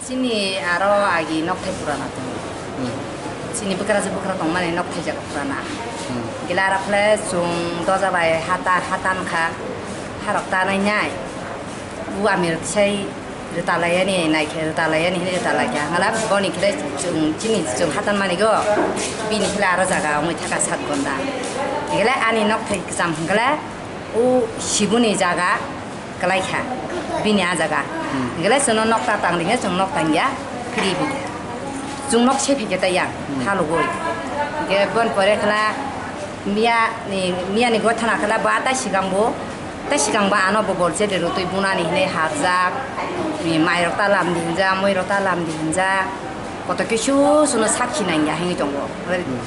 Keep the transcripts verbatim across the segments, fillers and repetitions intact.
Chini aro agi nokthai purana tongo. Hmm. Chini bwkrajwk bwkra tongmani nokthai jaga purana. Hmm. Gila aro khle chwng doja bai hata, hata wngkha, harok ta nai nai. U amir sai rwta laiyani, naikhe rwta laiyani hinwi rwta laikha. Hwnkhe boni khe chwng, chini chwng hatan manigo, bini khe aro jaga wngwi thaka sat gonda. Hwnkhe ani nokthai kwcham hwnkhe o sibuni jaga kwlaikha, bini a jaga. Hmm. Hwnkhe chwngno nokta tang rikhe chwng nok tangya, phiri phikha. Chwng nok se phikhe taiya, hmm, halugwi. Hwnkhe bon pore khala miya ni, miya ni gothana khala ba ta sigang bo. Tei sigang ba ano bo bol chede rw twi bunani hinwi hapjak, ni mairok ta lamdi hinjak, muirok ta lamdi hinjak, koto kisu suno sakhi nangya hinwi tongo. Hmm.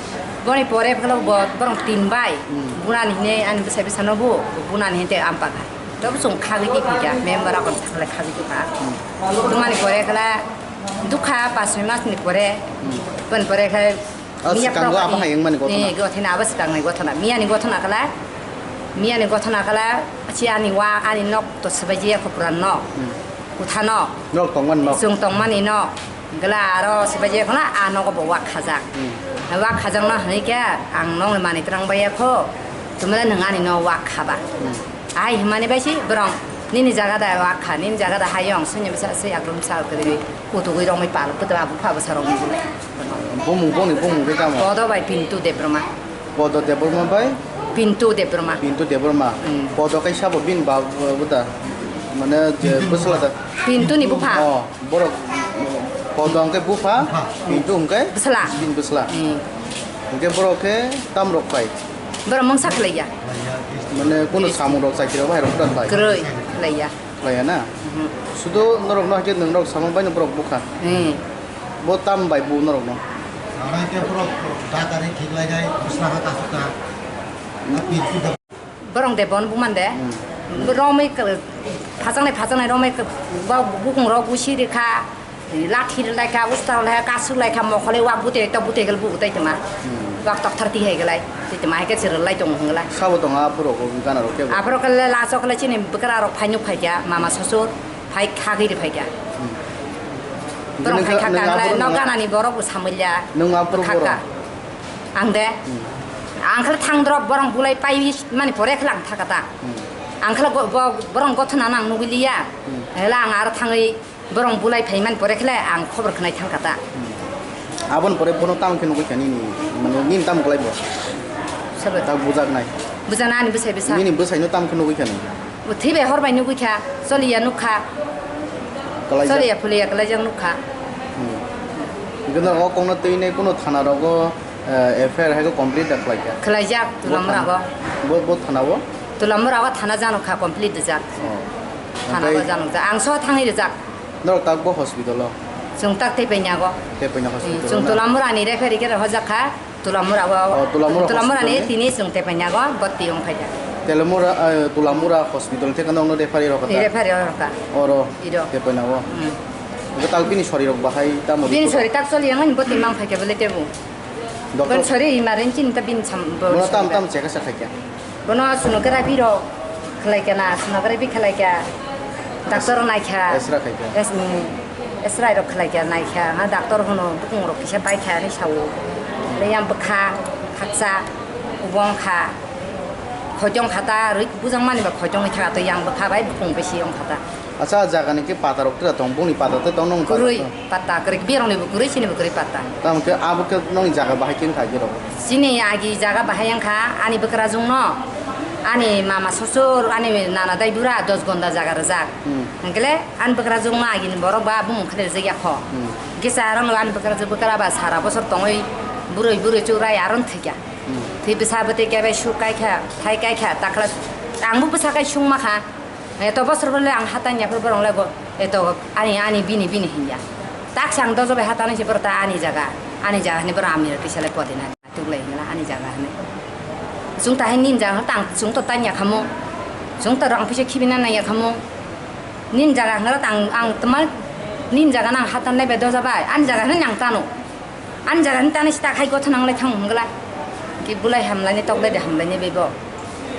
Boni pore phano bo borong tin bai, hmm, bunani hinwi ani bwsai bwsano bo bunani hinwi tei ampakha. Tobo chwng khagwi twi phikha, member rok thangla khagwi twi pha. Hmm. Bumani pore khala dukha pas soi mas ni pore, hmm, boni pore khe Ah, miya swkango program abo ni, hai wngmani gothona. Eh, gothona abo swkangni gothona. Miyani gothona kala, miyani gothona kala, si ani wa, ani nok to swbaijak kho puran nok. Hmm. Kutha nok. Nok tongmani nok. Chwng tongmani nok. Gla aro swbaijak kho na, a nogo bo wak khajak. Hmm. Wak khajak no hwnwi khe ang nokni manwi twrang baiya kho. Tumle nwng ani no wak khaba. Hmm. Ahai hwnmani bai si borong nini jaga da wak kha, nini jaga da hayung, sini bwsa se aklum sa kwrwi kutugwi romwi pal, kwtla bupha bwsa romwi. Bumung, boni bumung khe tamo? Podo bai Pintu Debbarma. Podo Debbarma bai? Pintu Debbarma. Pintu Debbarma. Hmm. Podo kaisa bo bini ba, buda. Mane je bwsla da. Pintu ni bupha. Oh, borok Podo hwnkhe bupha, Pintu hwnkhe bwsla. Bini bwsla. Hmm. Hwnkhe borok khe tam rok pai? Borok mungsa khlaiya. Mane kono samung rok chaikhe rok bahai rok kwrwi pai? Kwrwi khlaiya. Khlaiya na? Mhm. Sudo norok no hakhe nwng rok samung bai no borok bukha. Hmm. Bo tam bai bu norok no? Ang khe borok dakari khiklai nai, bwsla ha kasuk ta. Borong de bon buman de. Hmm. Romwi kwlwi, phajaknai phajaknai romwi kwlwi, ba bukung rok busi rikha, lathi rwlaikha, usta rwlaikha, kasuk laikha, mokholwi wak butwi tok butwi kwlwi bu utai tongma. Hmm. Wak tokthar tihai kwlai, twi tongma hai khe se rwlai tongo hwngla. Sabo tongo aphuru rok gana rok kebo? Aphuru khe le laso khe le chini bwkra rok phai nuk phaikha, mama sosur phai khagwi rw phaikha. Hmm. Borong phai khaka hwngla, nok ganani borok bo samwlya. Nwng aphuru bwkhakka. Borok? Ang de? Hmm. Ang khe thang drop borong bulai pai mani pore khe lang thaka ta. Hmm. Ang khe bo, bo, borong gothona nang nugwi liya. Hmm. Hela ang aro thangwi borong bulai phai mani pore khe ang khobor khnai thang kha ta. Hmm. Aboni pore bono tamo khe nugwi kha nini, mane nini tamo kwlai bo? Sobo? Tak bujak nai. Bujana ani bwsai bwsa. Nini bwsai no tamo khe nugwi kha nini? Bo thwi bai hor bai nugwi kha, choliya nuk kha. Kwlaijak. Choliya phuliya kwlaijak nuk kha. Hmm. Hwnkhe no o kokno twi nai kuno thana rogo, eh, F I R hai khe complete da khlai kha? Khlaijak, bo Tulamura thana, go. Bo, bo thana o? Tulamura go thana jano kha complete rijak. Oh. Thana go jano jak. Ang so thangwi rijak. Norok tak bo hospital o? Chwng tak Tepanya go. Tepanya hospital o na? Hmm, chwng Tulamura ni referee khe rohorjak kha. Tulamura o, oh, Tulamura Tulamura ni hospital ni? Tini chwng Tepanya go, bwtwi wng phaikha. Tulamura, eh, Tulamura hospital theke nokno referee rw kha ta? Referee rw kha. Oro Iro. Tepanya o. Hmm. Bo tak bini sori rok bahai tamo? Bini sori tak choli yang ani bwtwi mang phaikha bole tebu. Doctor? Bon sori emergency ni ta bini sam, bo Bono sori tam ba. Tam chekha sa khaikha? Bono sonography rok khlai kha na, sonography khlai kha, doctor nai kha. X-ray khai kha. Yes, mm, X-ray rok khlai kha, nai kha. Ha, doctor hono bukung rok kisa pai kha hinwi sao. Le yang bwkha, khaksa, kubong kha. Khoitong kha ta, rwi bujang mani ba khoitong kha ta, yang bwkha bai bukung besi ong kha ta. Acha, ah jaga ni khe pata rok tira tong, bongni pata tei tong, nong pata kwrwi tong? Pata kwrwi, berong ni bo kwrwi, chini bo kwrwi pata. Tamo khe abo khe nongni jaga bahai khe wngkha khe rok? Chini agi jaga bahai wngkha, ani bwkrajwng no, ani mama sosur, ani nana dai bura dos gonda jaga rwjak. Hmm. Hwnkhe le ani bwkrajwng no agi ni borok ba bumung khe rwjak ya kho. Hmm. Kisa aro no ani bwkrajwk bwkra ba sara bosor tongwi bwrwi bwrwi churai aro thwikha. Hmm. Thwi bwsa bwtwi khe bai suk kai kha, thai kai kha, takla ang bo bwsa kai sung ma kha. Eto bosor bole ang hatang ya phuru borong le go, eto ani, ani bini, bini hinya. Tak sang dojo bai hatang se borok ta ani jaga, ani jaga hini borok amir kisa le podi na. Tuk le hingla ani jaga hini. Sung ta hin nin jaga tang, sung to tanya khamu. Sung to rang pisa khibi na naya khamu. Nin jaga hingla tang, ang temal nin jaga nang hatang le be dojo bai, ani jaga hini nang tano. Ani jaga ni tani sita khai gotho nang lai thang hwngla. Ki bulai hamlai ni tok lai de hamlai ni bebo.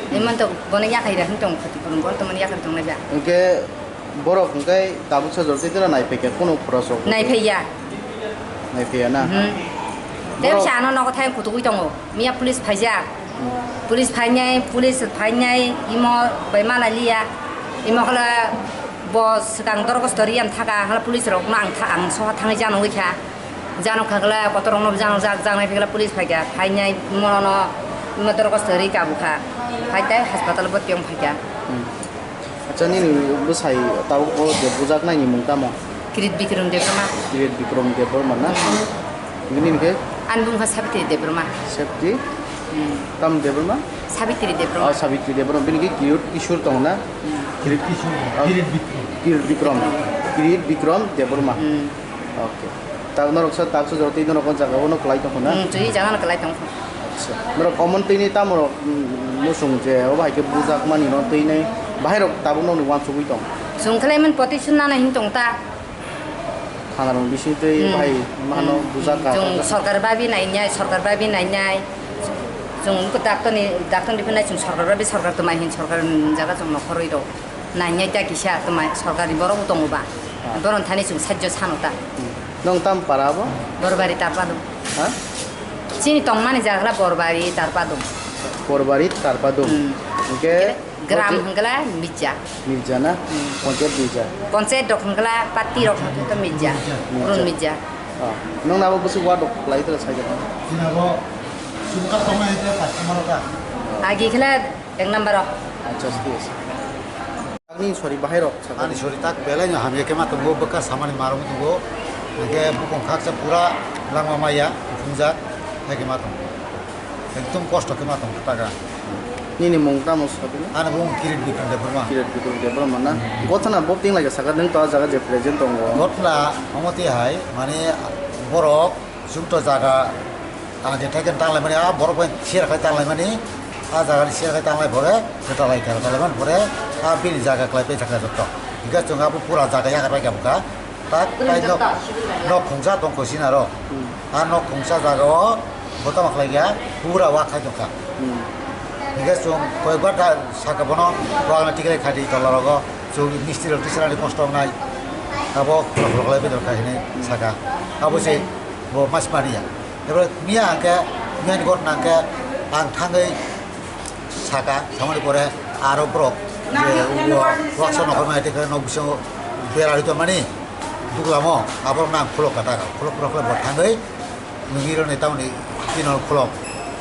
Ni man to bono yakhai da hin tong khati purung bono to man yakhai tong lai da. Hwnkhe Borok hwnkhe tabuksa jotoi tira naiphai kha, kunu khorok rok. Naiphai ya. Naiphai ya na? Hmm. Tei borok bisa ano nogo thai kutugwi tongo. Miya police phaijak. Police phainai, police phainai, imo bai mala liya. Imo khala bo swkang dorgo stori yang thaka, khala police rok no ang tha-, ang soha thangwi jano wikha. Jano khagla kotor rokno jano jak, jak nai phikla police phaikha, phainai mono, imo dorgo stori kabukha. Phai tei hospital bwtwi wng phaikha. Hmm. Acha, nini bwsai tabuk o je bujak naini mung tamo? Kirit Bikram Debbarma. Kirit Bikram Debbarma na? Bini hwnkhe? Ani bumung kha Sabitri Debbarma. Sabitri? Hmm. Tam Debbarma? Sabitri Debbarma. Oh, Sabitri Debbarma. Bini hwnkhe Kirit Kishore tongo na? Hmm. Kirit Kishore. Oh. Kirit Bikram. Kirit Bikram. Kirit Bikram Debbarma. Hmm. Okay. Tak norok sa tak sujak tei norok o jaga o no kwlai tong kho na? Hmm, twi jaga no kwlai tong kho. Acha. Norok omo twi ni tamo rok, mm, musung je obo hai khe bujak mani no twi nai bahai rok tabuk nokni uansugwi tong. Chwng khlai man petition nana hin tong ta. Thana rok bising twi Hmm. bahai mano Hmm. bujak ka Chwng ka. Sorkar babi nai nai, sorkar babi nai nai. Chwng ko doctor ni, doctor ni phai nai chwng sorkar babi sorkar tongmai hin sorkar jaga chwng nokhorwi rok. Nainyai ta kisa tongmai sorkar ni borok bo tongo ba. Ah. Boron thani chwng sajjo sano ta. Hmm. Nong tam para bo? Borbari Tarpadum. Ha? Chini tongmani jaga khala Borbari Tarpadum. Borbari Tarpadum. Hmm. Hwnkhe Gram hwnkhe la Mirja. Mirja na? Hmm. Panchayat Mirja. Panchayat dok hwnkhe la party rok hwnkhe to Mirja. Mirja. Urun Mirja. Ah. Nong nabo bwswk wa dok lai tla sai da. Chini abo sumka tongnai hwnkhe paithama rok ta. Agi khala Ek number o. Acha, thik ase. Ani sori bahai rok sakha. Ani sori tak belai no hamya khe ma tongo, bwkha samani marok tongo. Hwnkhe bukung khaksa pura langma maya, phungjak, hai khe ma tongo. Ekdom kosto khe ma tongo taga. Nini mung tamo sabi? Ani mung Kirit Bikram Debbarma. Kirit Bikram Debbarma na? Hmm. Gothana bo ting lai sakha, nwng to ah jaga je present tongo. Gothana omo twi hai, mane borok Chwng to jaga, ah, je thaiken tanglai mani, ah, borok bai share khai tanglai mani, ah, jaga ni share khai tanglai pore, kwtalai kha, kwtalai mani pore, ah, bini jaga kwlai pai thangkha jotto. Hingkhe chwng abo pura jaga yakarbai kha bwkha, tak tai nok, nok khungsa tong kho sini aro. Hmm. Ah, nok khungsa jaga o, bo tamo khlai kha, pura wak khai tongkha. Hmm. Hingkhe chwng koyekbar da saka bono, wak no tiklai kha di tola rogo, chwng mistri rok tisra ni kosto wngnai, abo khulok khulok lai pai tongkha hinui saka. Abo se Bo mas mani ya. Ebo miya hwnkhe, miya ni gotna hwnkhe ang thangwi saka, samani pore aro borok je o waksa nokol mani tei nok bisingo bera rwi tongmani duglamo, aborok nang khulok kha ta, khulok khulok khulok bo thangwi nungwi roni tamoni tino khulok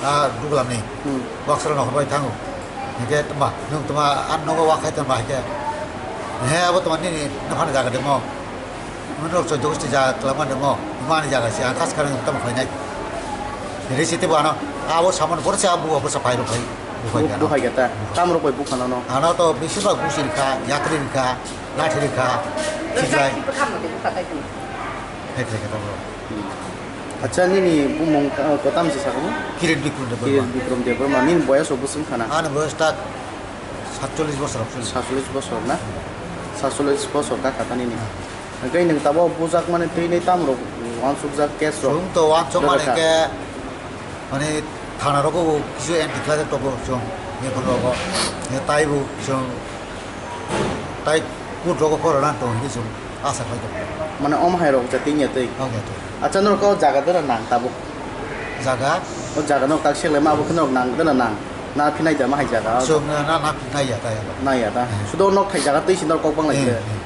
a duglamni Hmm. waksa nokol bai thango. Hingke tma, nung tma, an nogo wa khai tma hingke. He, abo tma nini, nophani jaga de mo. Nung rok choi dogosti jaga twlangma de mo. Mani jaga se, ang khas kharang tma khlai nai. Risi tebo ano, abo samon borok se abo, abo sa phai rok khai. Bukhai Bu-, gana. Bukhai gata. Tam rok bai bukha no no. Ano to bisi ba gusi rikha, yakri rikha, lathi rikha, sijai. Hai khai kata bro. Acha, nini bumung, uh, kotam se sakamo? Kirit Bikram Debbarma. Kirit Bikram Debbarma. Nini boyas bo bwswng khana? Ani boyas tak satchollish bosor. Satchollish bosor na? Satchollish bosor ka khata nini. Hwnkhe nwng tabuk bujak mani twi nai tam rok wansukjak case rok? Chwng to wansuk mani khe, mani thana rogo kisu anti khlai tongo chwng. Ni rogo. Ni taibo chwng. Tai kut rogo khorana tong hinwi chwng asa khlai tongo. Mane om hai rok jatwi ya twi. Oke to. Acha, norok o jaga dera nang tabuk? Jaga? O jaga nok tak seklai ma abo khe norok nang dera nang. Na phinai jama hai jaga. Chwng na, na, na phinai ya ta ya. Na ya ta. Hmm. Sudo nok thai jaga twi si norok kok bang lai Hmm, khe. Hmm.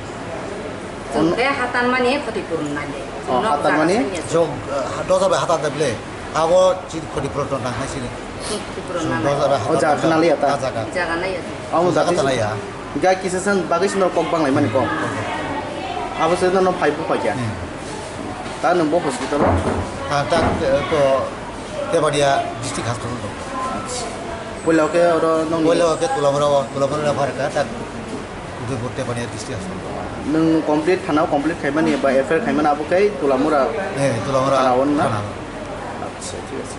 Chwng khe hatan mani khoti purun nai. Oh, hatan mani? Chwng, uh, dosa bai hatan da bile. Abo chini khoti purun tong nang hai sini. Khoti purun nang. Dosa bai hatan. O jaga khna liya ta? Ah, jaga. Jaga nai ya. Amo jaga ta nai ya. Ga kisa san bagwi sino kok bang lai mani kok. Abo se no phai bu phai ya. Hmm. Ta nung bo hospital o? Ah, ta, eh, to Tebania district hospital to. Puila ke oro nong. Puila ke Tulamura, Tulamura na phar ka ta Udaipur Tebania district hospital. Nung complete thana complete khai mani ba F I R khai mani abo kai Tulamura. Eh, Tulamura. Thana on na? Thana. Acha, thik ase.